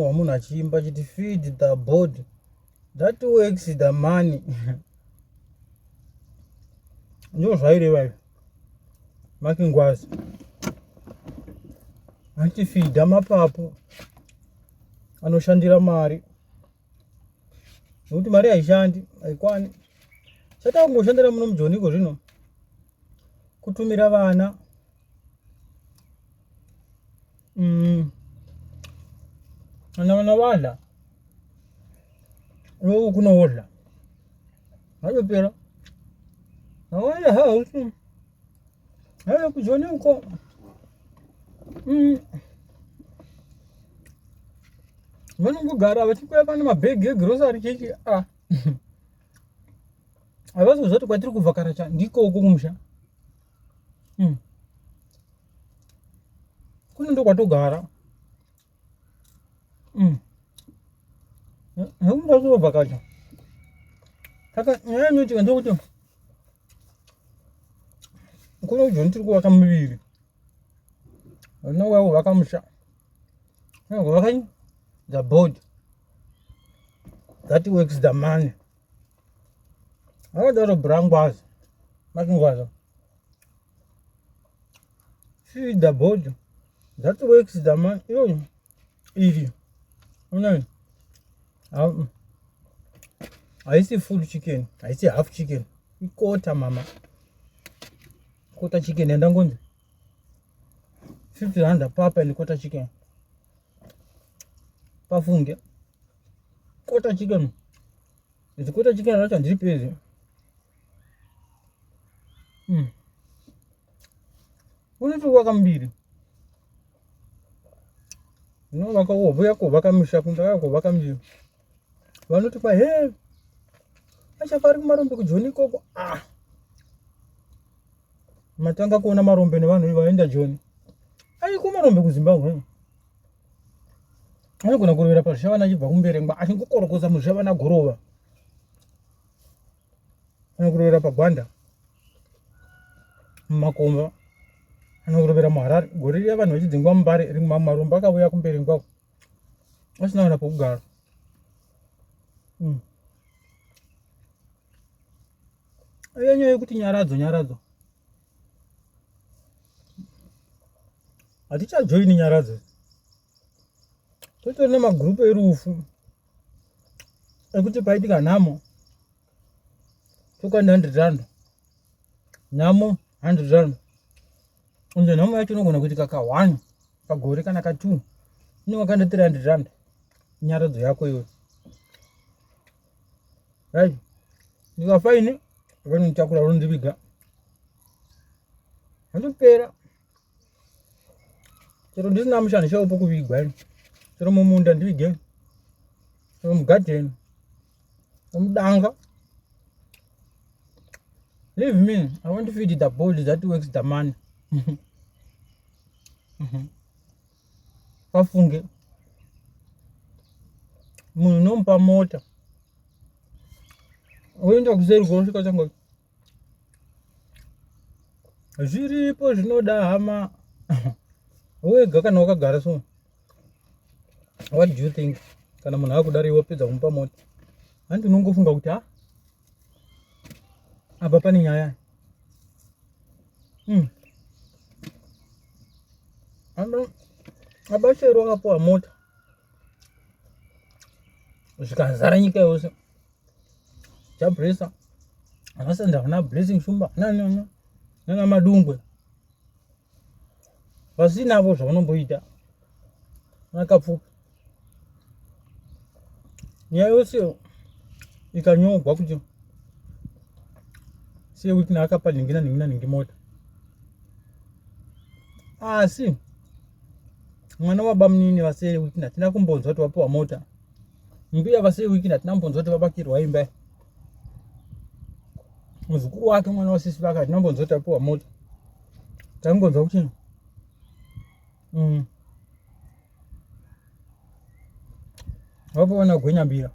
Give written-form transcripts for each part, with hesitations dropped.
Wamunhu achiimba achiti feed the board that works the money. Ndizvo zvaireva izvi. Makingwazi. Achifidha mapapu anoshandira mari. Nekuti mari haishandi, haikwani. Chatangoshandira muno mujoni iko zvino kutumira vana Ana vana vadla iwe kunodla zvadopera awaya hausi ayo kujoni uko Vanongogara vachikuya pane mabhegi egrosari chichi ah. Havasi kuziva kuti kwatiri kubva karacha ndikoko kumusha. Kuno ndokwatogara. Nekuda kuvhakacha. Saka nyaya inoitika ndeyekuti kuno kujoni tiri kuvaka muviri. Vanouya kuvaka musha. Kuvaka the board that works the money. Akadaro brangwazi. Makingwaza. Feed the board. That works the man. Iyo iri. Unayo. Haisi full chicken, haisi half chicken. Ikota mama. Quarter chicken yandangonzi. 50 rand papa and quarter chicken. Pafunge. Quarter chicken. Idzi quarter chicken racho handiripedzi. Unotowaka mbiri. Unovaka wovuya kuvaka musha kundaya kuvaka mbiri. Vanoti kwa he achafa ari kumarombe kujoni ikoko. Ah. Matanga kuona marombe nevanhu vaenda Joni. Aiko marombe kuZimbabwe. Anogona kurovera pazvishavana achibva kumberengwa achingokorokoza muzvishavana gorova. Anokurovera pagwanda mumakomba anokurovera muHarare. Gore riya vanhu vachidzingwa muMbare rimwe mamwe marombe akauya kumberengwa asina kana pokugara. Iyo nyaya yekuti nyaradzo nyaradzo hatichajoini nyaradzo totori nemagurupu erufu ekuti paitika nhamo tokanda 100 rand nhamo 100 rand ende nhamo yacho inogona kuitika ka 1 pagore kana ka 2 inenge wakanda 300 rand nyaradzo yako iwe right ndikafa ini vanonditakura vanondiviga vandopera chero ndisina musha ndishaiwo pokuvigwa ini chero mumunda ndivige chero mugadheni mudanga leave me i want to feed the body that works the money pafunge munhu unomupa mota woenda kuseri kwosvika changa zviripo zvinoda hama wega kana wakagara so what do you think kana munhu akudari wapedza kumupa mota hanti unongofunga kuti ha apa pane nyaya Abashero akapuwa mota zvikazara nyika yose chabresa akasenda kuna blessing shumba nana nana madungwe vasinavo zvavanomboita vakapfupi nyaya yose ikanyogwa kuti siye wikina akapa nhingi nanhingi nanhingi mota asi mwana wabamunini vaseye wikina hatina kumbonzwa kuti wapiwa mota mbuya vaseye wikina hatina kumbonzwa kuti vabakirwa imba muzukuru wake mwana wasisi vake hatina kumbonzwa kuti apiwa mota tangonzwa kuti Vapiwa nagwenyambira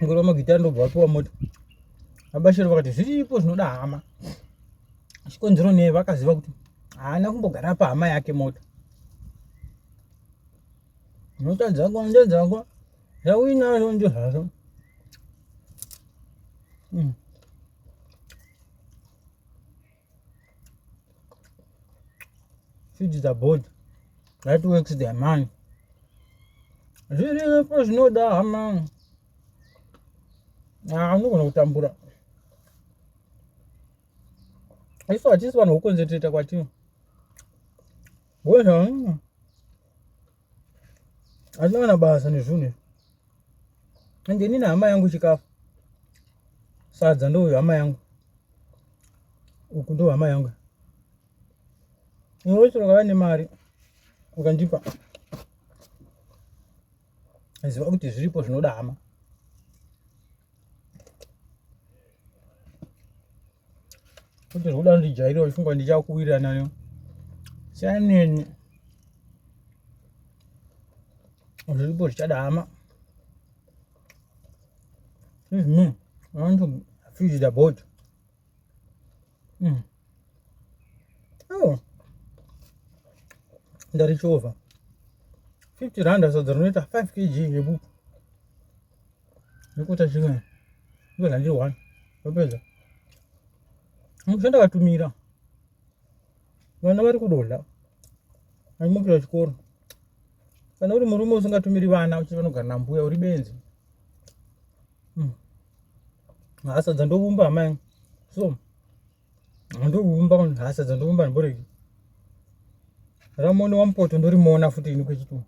ngoro magitari ndobva vapiwa mota vabashiro vakati zviripo zvinoda hama chikonzero nei vakaziva kuti haana kumbogara pa hama yake mota. Mota dzako ndedzako, zvauinazvo ndizvazvo. Feed the board. That works their money. Zviripo zvinoda hama. Ah, unogona kutambura. Isu hatisi vanhu vokuconcentrata kwatiri. Bozha. Hatina kana basa nezvinhu izvi. Ende inini hama yangu chikafu. Sadza ndo hama yangu. Uku ndo hama yangu. Iwe chero ukava nemari ukandipa. Ziva kuti zviripo zvinoda hama. Kuti zvikuda ndijaire uchifunga ndichakuwirirana nayo. Siyana neni. Zviripo zvichada hama. Leave me. I want to feed the boat. Oh. Ndarichovha. 50 rand sadza rinoita 5 kg yebupfu. Nekuita chimwe. Ndozva ndiri one. Ndopedza. Musha ndakatumira. Vana vari kudodla. Vachimukira chikoro. Kana uri murume usingatumiri vana uchiti vanogara nambuya uri benzi. Hasadza ndovumba hama yangu. So ndovumba hasadza ndovumba ndimboregi. Ramoni wamupoto ndorimona futi ini kwechitu.